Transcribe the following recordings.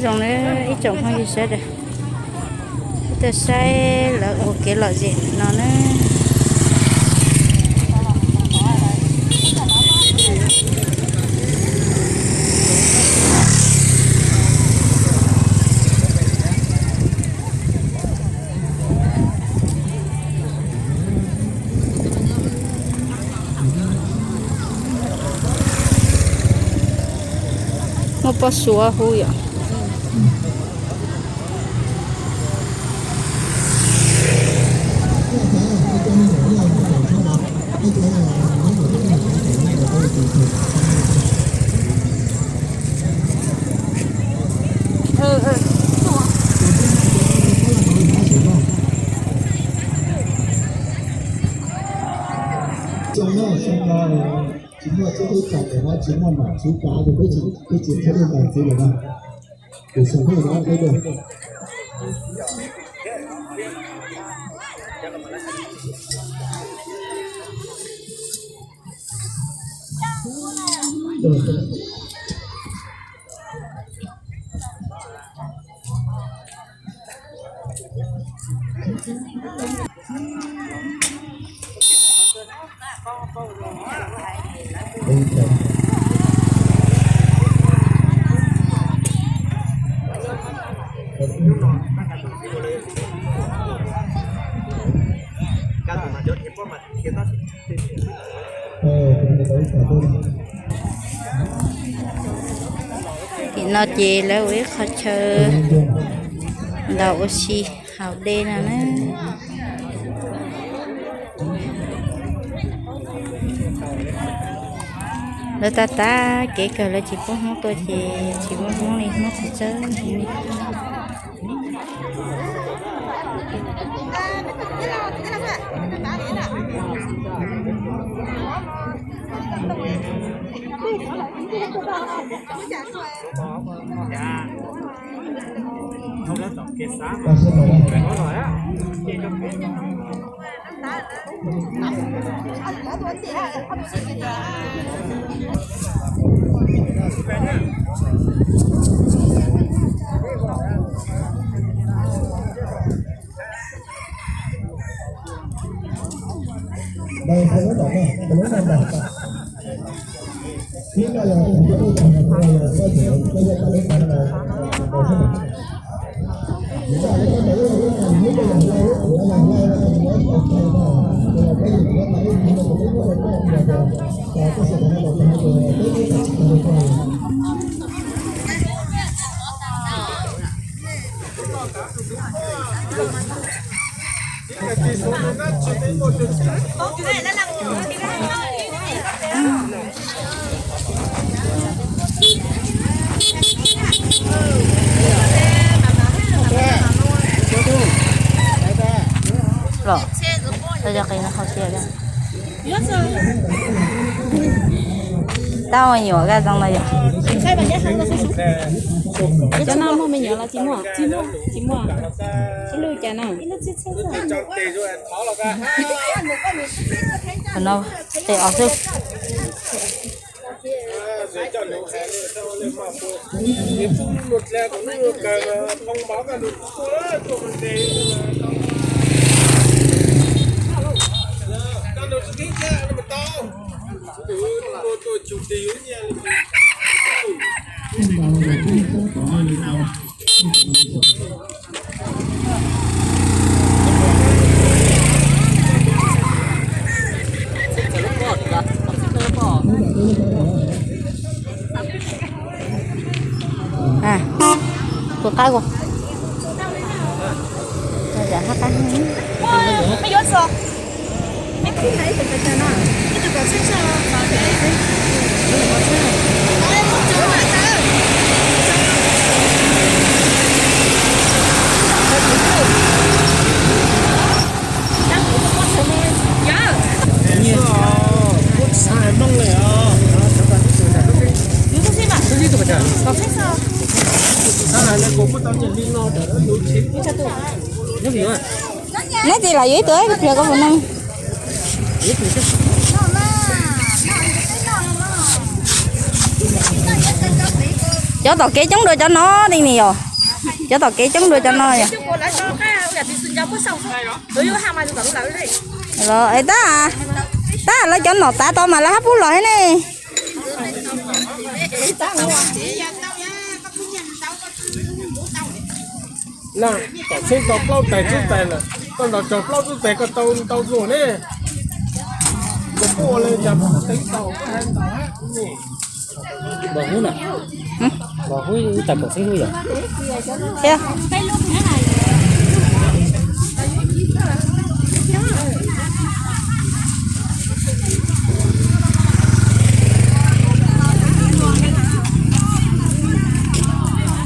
Zoo na ib tsoom phooj ywg sawv daws, tuaj saib lawv ua kev lom zem no na. Muaj pob suav hu yom. Tsis muaj txhua ib txhia no tsis muaj nom tsis kav ces peb tsis, peb tsis txhob ib ntawd txiv lawm na. Tus xeem peb no peb dua. Tim no ces lawv ua ib qho chaw ntaus ua si haus dej no na. Lawv tab tab kev kawg lawv tsis pub Hmoob tuaj ces tsis muaj Hmoob li, Hmoob tsis txawj li. Los, tau yog qis no hauv siab. Tau nyuam kaj zoo no yom. Cov no muaj me nyuam los tsis muaj? Tsis muaj. Ib lub cas no? Qhov no tes os xwb. Tus qab, qab, neb tsis los yuav ib tug pliag koj puas noj? Cov tom kev coob dua cov no li ne yom. Cov tom kev coob dua cov no yom. Los es tab, tab lawv cov nom tav tau mas lawv hab pub los thiab ne. Na, tom tsheb tau plaub tais tsib tais lawm, koj ntaus raug plaub tsib tais koj tau ntau dua ne. Npog hub na, npog hub ib tag kaum txheeb hub yom.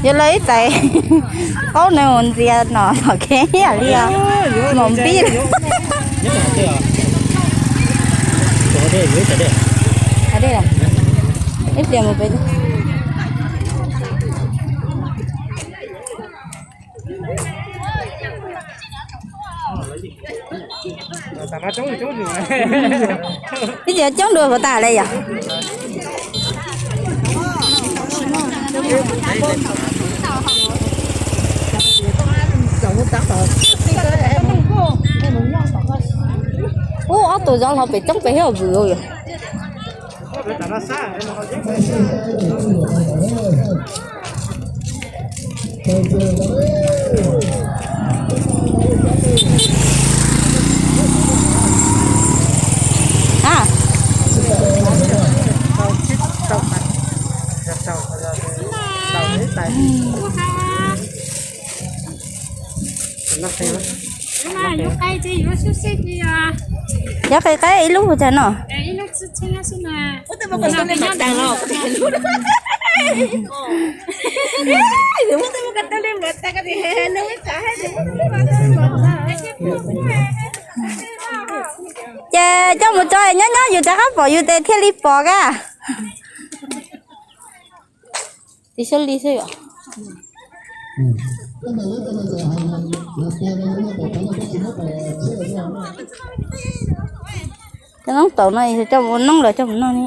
Yog lawv ib tais qaub nws mus ntxias nom tom kev ib yam li os, mos npib. Ib pliag mus pem. Ib txhia coob dua puas tas li yom. Ub, ob tug zov hlo pem coob pem thiab vwm yom. Yog qe qaib ib lub tag no. Ces coj mus tso nyob nyob yus rov qab pom yus tes thiaj li pom kab. Tiv xyab li xwb yom. Cov noob taum no coj mus ua noob los coj mus noj ne.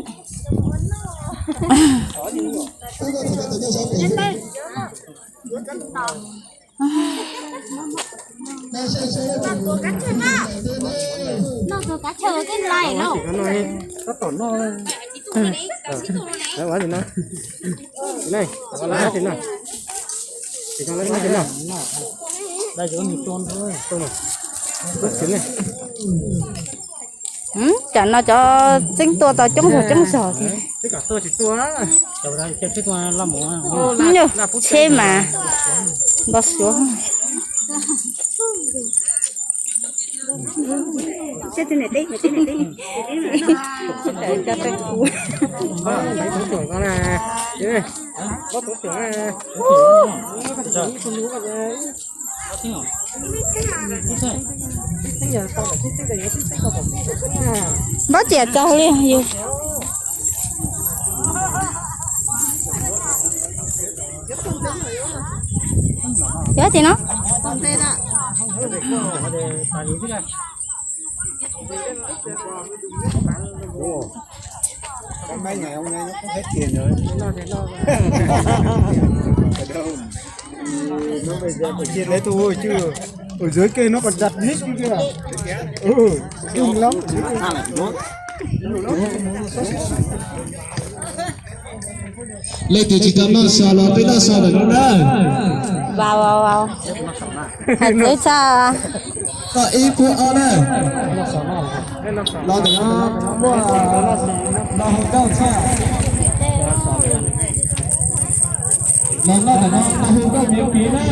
Tam no cov txeeb tua tau coob zog coob zog thiab. Tsheb mas npau suav. Npab tiam tsaug li yus. Yog tim no. Leej twg tsis tau noj xaus los peb noj xaus ntawm no na. Hais txawv txaj. Koj ib puab ob na. Los ntawm no muaj no hau nkauj txaj. Los noj ntawm no no hu nkauj miv piv na.